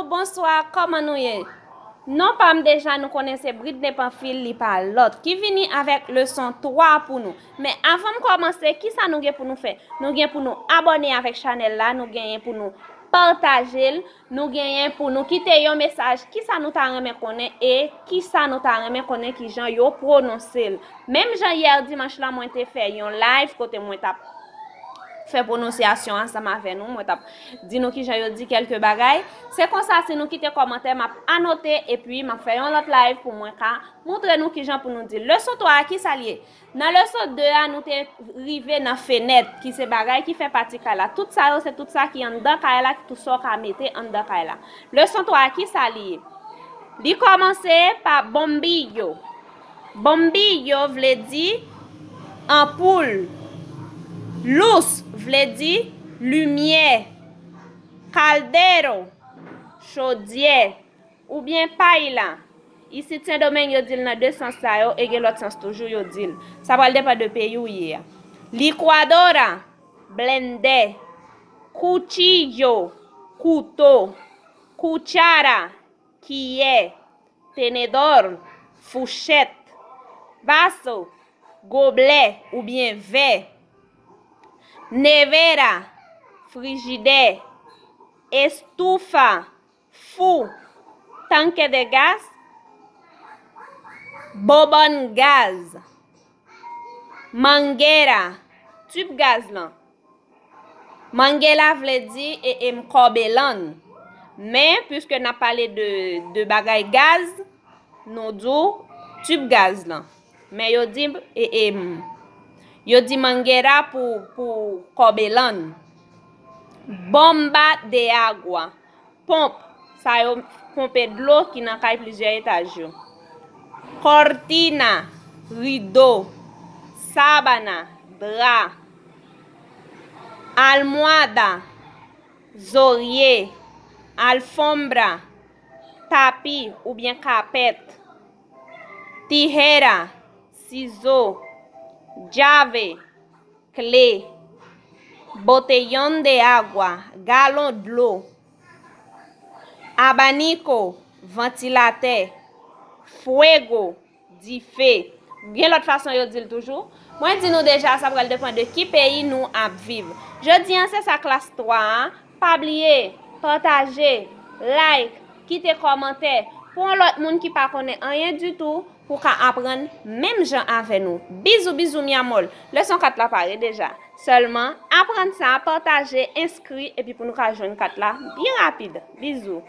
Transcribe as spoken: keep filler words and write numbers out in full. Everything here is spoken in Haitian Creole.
Bonswa, kòman nou ye? Non pa m deja nou konnen se Britney Panfil, li pa lòt, ki vini avèk leson twa pou nou. Men avan m kòmanse, kisa nou gen pou nou fè? Nou gen pou nou abòne avèk chanèl la, nou genyen pou nou pataje l, nou genyen pou nou kite yon mesaj, kisa nou ta renmen konnen e kisa nou ta renmen konnen kijan yo pwononse l. Menm jan yè dimanch lan mwen te fè yon live kote mwen t ap fè pwononsyasyon ansanm avè nou, mwen t ap di nou kijan yo di kèlke bagay. Se konsa, si nou kite kòmantè, m ap anote epi m ap fè yon lòt live pou mwen ka montre nou kijan pou nou di l. Leson twa a, kisa l ye? Nan leson de a, nou te rive nan fenèt, ki se bagay ki fè pati kay la. Tout sa yo, se tout sa ki anndan kay la, tout sa w ka mete anndan kay la. Leson twa a, kisa li ye? Li kòmanse pa bombillo. Bombillo vle di anpoul. Luz vle di limyè. Caldero, chodyè, oubyen paila. Isit Sendomeng yo di l nan de sans sa yo, e gen lòt sans toujou yo di l. Sa pral depann de peyi w ye a. Licuadora, blendè. Cuchillo, kouto. Cuchara, kiyè. Tenedor, fouchèt. Vaso, goblè oubyen vè. Nevera, frijidè. Estufa, fou. Tanque de gas, bobòn gaz. Manguera, tib gaz lan. Manguera vle di e, em, kòbelann. Men, piske n ap pale de, de bagay gaz, nou di w tib gaz lan. Men yo di, e, em, yo di manguera pou, pou kòbelann. Bomba de agua. Ponp, sa yo ponpe dlo ki nan kay plizyè etaj yo. Cortina, rido. Sábana, dra. Almohada, zorye. Alfombra, tapi oubyen kapèt. Tijera, sizo. Llave, kle. Botellón de agua, galon dlo. Abanico, vantilatè. Fuego, dife. Gen lòt fason yo di l toujou. Mwen di nou deja, sa pral depann de ki peyi nou ap viv. Jodi a, se sa klas twa a. Pa bliye, pataje, like, kite kòmantè pou yon lòt moun ki pa konnen anyen ditou, pou ka aprann menm jan avè nou. Bizou, bizou, mi amor. Leson kat la pare deja. Sèlman, aprann sa, pataje, enskri, epi pou nou ka jwenn kat la byen rapid. Bizou.